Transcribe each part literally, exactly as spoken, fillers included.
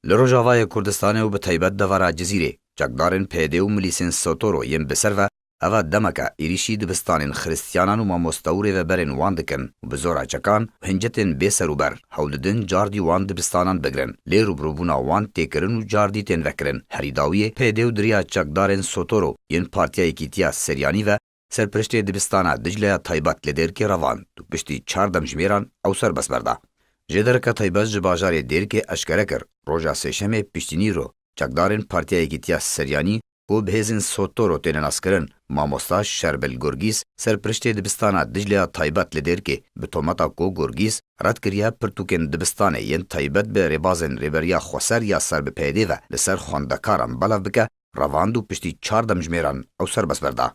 Li Rojavayê Kurdistanê û bi taybet devera Cizîrê, çekdarên P Y D û milîsên Sotoro yên bi ser ve, eva demeke êrîşî dibistanên xiristiyanan û mamoste û rêveberên wan dikin û bi zora çekan û hincetên bê serûber hewl didin cardî wan dibistanan bigirin. Lê rûbirûbûna wan tê kirin û cardî tên vekirin. Herî dawiyê P Y D û di riya çekdarên Sotoro yên Partiya Yekîtiya Seryanî ve serpiriştê dibistana Dicleya Taybet li Dêrkê revand û piştî çar demjimêran ew serbest berda. Jêdereke taybet ji bajarê Dêrkê eşkere kir, roja Sêşemê piştî nîro çekdarên Partiya Yekîtiya Seryanî ku bi hêzên Sotoro têne naskirin, mamosta Şerbil Gurgîz, serpiriştê dibistana Dicleya Taybet li Dêrkê, bi tometa ku Gurgîz red kiriye pirtûkên dibistanê yên taybet bi rêbazên Rêberiya Xweser ya ser bi P Y D ve li ser xwendekaran belav bike, revand û piştî çar demjimêran ew serbest berda.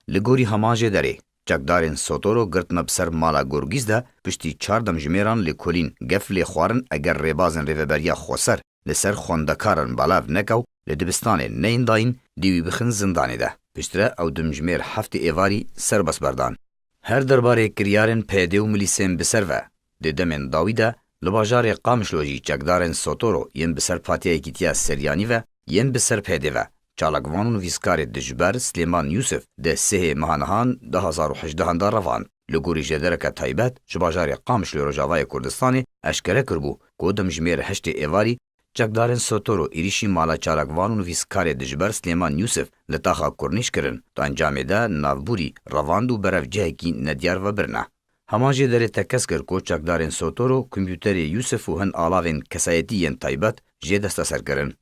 Li gorî heman jêderê, çekdarên Sotoro girtine bi ser mala Gurgîz de piştî çar demjimêran lêkolîn, gef lê xwarin eger rêbazên Rêveberiya Xweser li ser xwendekaran belav neke û li dibistanê neyên dayîn, dê wî bixin zindanê de. Piştre ew demjimêr heftê êvarî serbest berdan. Her derbarê kiryarên P Y D û milîsên bi ser ve, di demên dawî de li bajarê Qamişlo jî çekdarên Sotoro yên bi ser Partiya Yekîtiya Seryanî ve yên bi ser P Y D ve çalakvan û nivîskarê dijber Silêman Yûsif di sêhê meha nihan du hazar û hejdehan de revand. Li gorî jêdereke taybet ji bajarê Qamişloyê Rojavayê Kurdistanê eşkere kiribû ku demjimêr heştê êvarî çekdarên Sotoro êrîşî mala çalakvan û nivîskarê dijber Silêman Yûsif li taxa Kurnîş kirin, di encamê de navbûrî revand û berevcihekî nediyar vebirine. Heman jêderê tekez kir ku çekdarên Sotoro kompûterê Yûsif û hin alavên kesayetî yên taybet jê desteser kirin.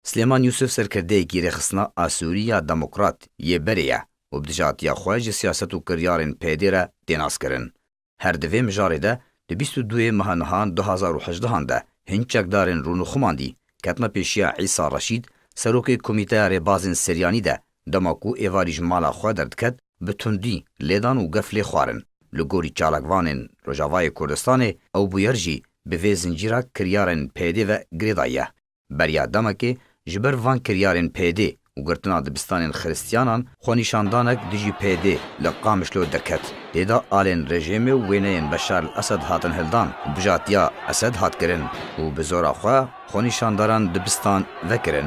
Silêman Yûsif serkirdeyekî Rêxistina Asûrî ya Demokrat yê berê ye û bi dijatiya xwe ji siyaset û kiryarên P Y D re tê naskirin. Her di vê mijarê de di bîst û duyê meha nihan du hazar û hejdehan de hin çekdarên rûnixumandî ketine pêşiya Îsa Reşîd, serokê Komîteya Rêbazên Seryanî de, dema ku êvarî ji mala xwe derdiket, bi tundî lêdan û gef lê xwarin. Li gorî çalakvanên Rojavayê Kurdistanê ew bûyer jî bi vê zincîra kiryarên P Y D ve girêdayî ye. Beriya demekê ji ber van kiryarên P Y D û girtina dibistanên xiristiyanan xwenîşandanek dijî P Y D li Qamişlo derket. Tê de alên rejîmê û wêneyên Beşar el Esed hatin hildan û bijatiya Esed hat kirin û bi zora xwe xwenîşandaran dibistan vekirin.